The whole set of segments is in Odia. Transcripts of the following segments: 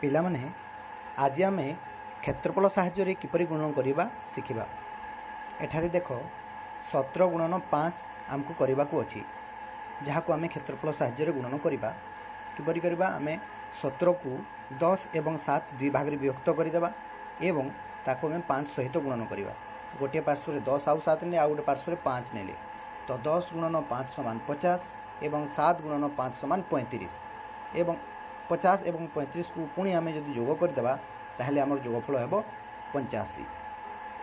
ପିଲାମାନେ, ଆଜି ଆମେ କ୍ଷେତ୍ରଫଳ ସାହାଯ୍ୟରେ କିପରି ଗୁଣନ କରିବା ଶିଖିବା। ଏଠାରେ ଦେଖ, 17 ଗୁଣନ 5 ଆମକୁ କରିବାକୁ ଅଛି, ଯାହାକୁ ଆମେ କ୍ଷେତ୍ରଫଳ ସାହାଯ୍ୟରେ ଗୁଣନ କରିବା। କିପରି କରିବା? ଆମେ 17କୁ 10 ଏବଂ 7 ଦୁଇ ଭାଗରେ ବିଭକ୍ତ କରିଦେବା ଏବଂ ତାକୁ ଆମେ 5 ସହିତ ଗୁଣନ କରିବା। ଗୋଟିଏ ପାର୍ଶ୍ୱରେ 10 ଆଉ 7 ନେଲେ, ଆଉ ଗୋଟେ ପାର୍ଶ୍ୱରେ 5 ନେଲେ, ତ 10 ଗୁଣନ 5 ସମାନ 50 ଏବଂ 7 ଗୁଣନ 5 ସମାନ 35। ଏବଂ 50 ଏବଂ 35କୁ ପୁଣି ଆମେ ଯଦି ଯୋଗ କରିଦେବା, ତାହେଲେ ଆମର ଯୋଗଫଳ ହେବ 85।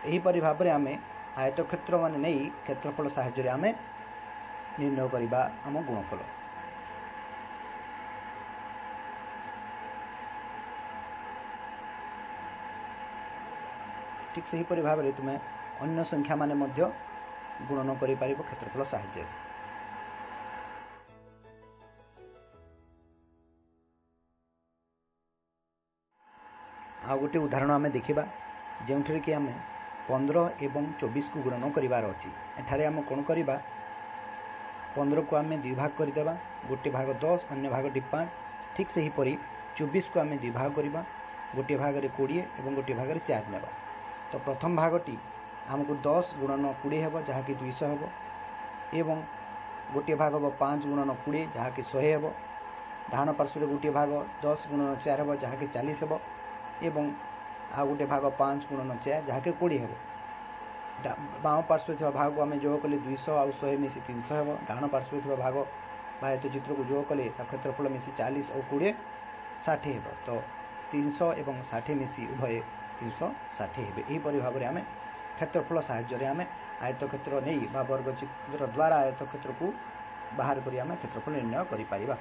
ଏହିପରି ଭାବରେ ଆମେ ଆୟତକ୍ଷେତ୍ର ମାନେ ନେଇ କ୍ଷେତ୍ରଫଳ ସାହାଯ୍ୟରେ ଆମେ ନିର୍ଣ୍ଣୟ କରିବା ଆମ ଗୁଣଫଳ। ଠିକ୍ ସେହିପରି ଭାବରେ ତୁମେ ଅନ୍ୟ ସଂଖ୍ୟାମାନେ ମଧ୍ୟ ଗୁଣନ କରିପାରିବ କ୍ଷେତ୍ରଫଳ ସାହାଯ୍ୟରେ। ଆଉ ଗୋଟିଏ ଉଦାହରଣ ଆମେ ଦେଖିବା, ଯେଉଁଥିରେ କି ଆମେ 15 ଏବଂ 24କୁ ଗୁଣନ କରିବାର ଅଛି। ଏଠାରେ ଆମେ କ'ଣ କରିବା? 15କୁ ଆମେ ଦୁଇ ଭାଗ କରିଦେବା, ଗୋଟିଏ ଭାଗ 10, ଅନ୍ୟ ଭାଗଟି 5। ଠିକ୍ ସେହିପରି 24କୁ ଆମେ ଦୁଇ ଭାଗ କରିବା, ଗୋଟିଏ ଭାଗରେ 20 ଏବଂ ଗୋଟିଏ ଭାଗରେ 4 ନେବା। ତ ପ୍ରଥମ ଭାଗଟି ଆମକୁ 10 ଗୁଣନ 20 ହେବ, ଯାହାକି 200 ହେବ, ଏବଂ ଗୋଟିଏ ଭାଗ ହେବ 5 ଗୁଣନ 20, ଯାହାକି 100 ହେବ। ଡାହାଣ ପାର୍ଶ୍ୱରେ ଗୋଟିଏ ଭାଗ 10 ଗୁଣନ 4 ହେବ, ଯାହାକି 40 ହେବ, ଏବଂ ଆଉ ଗୋଟିଏ ଭାଗ 5 ଗୁଣନ 4, ଯାହାକି 20 ହେବ। ବାମ ପାର୍ଶ୍ୱରେ ଥିବା ଭାଗକୁ ଆମେ ଯୋଗ କଲେ 200 ଆଉ 100 ମିଶି 300 ହେବ। ଡାହାଣ ପାର୍ଶ୍ୱରେ ଥିବା ଭାଗ ବା ଆୟତଚିତ୍ରକୁ ଯୋଗ କଲେ ତା କ୍ଷେତ୍ରଫଳ ମିଶି 40 ଆଉ 20 60 ହେବ। ତ 300 ଏବଂ 60 ମିଶି ଉଭୟେ 360 ହେବେ। ଏହିପରି ଭାବରେ ଆମେ କ୍ଷେତ୍ରଫଳ ସାହାଯ୍ୟରେ ଆମେ ଆୟତକ୍ଷେତ୍ର ନେଇ ବା ବର୍ଗଚିତ୍ର ଦ୍ୱାରା ଆୟତକ୍ଷେତ୍ରକୁ ବାହାର କରି ଆମେ କ୍ଷେତ୍ରଫଳ ନିର୍ଣ୍ଣୟ କରିପାରିବା।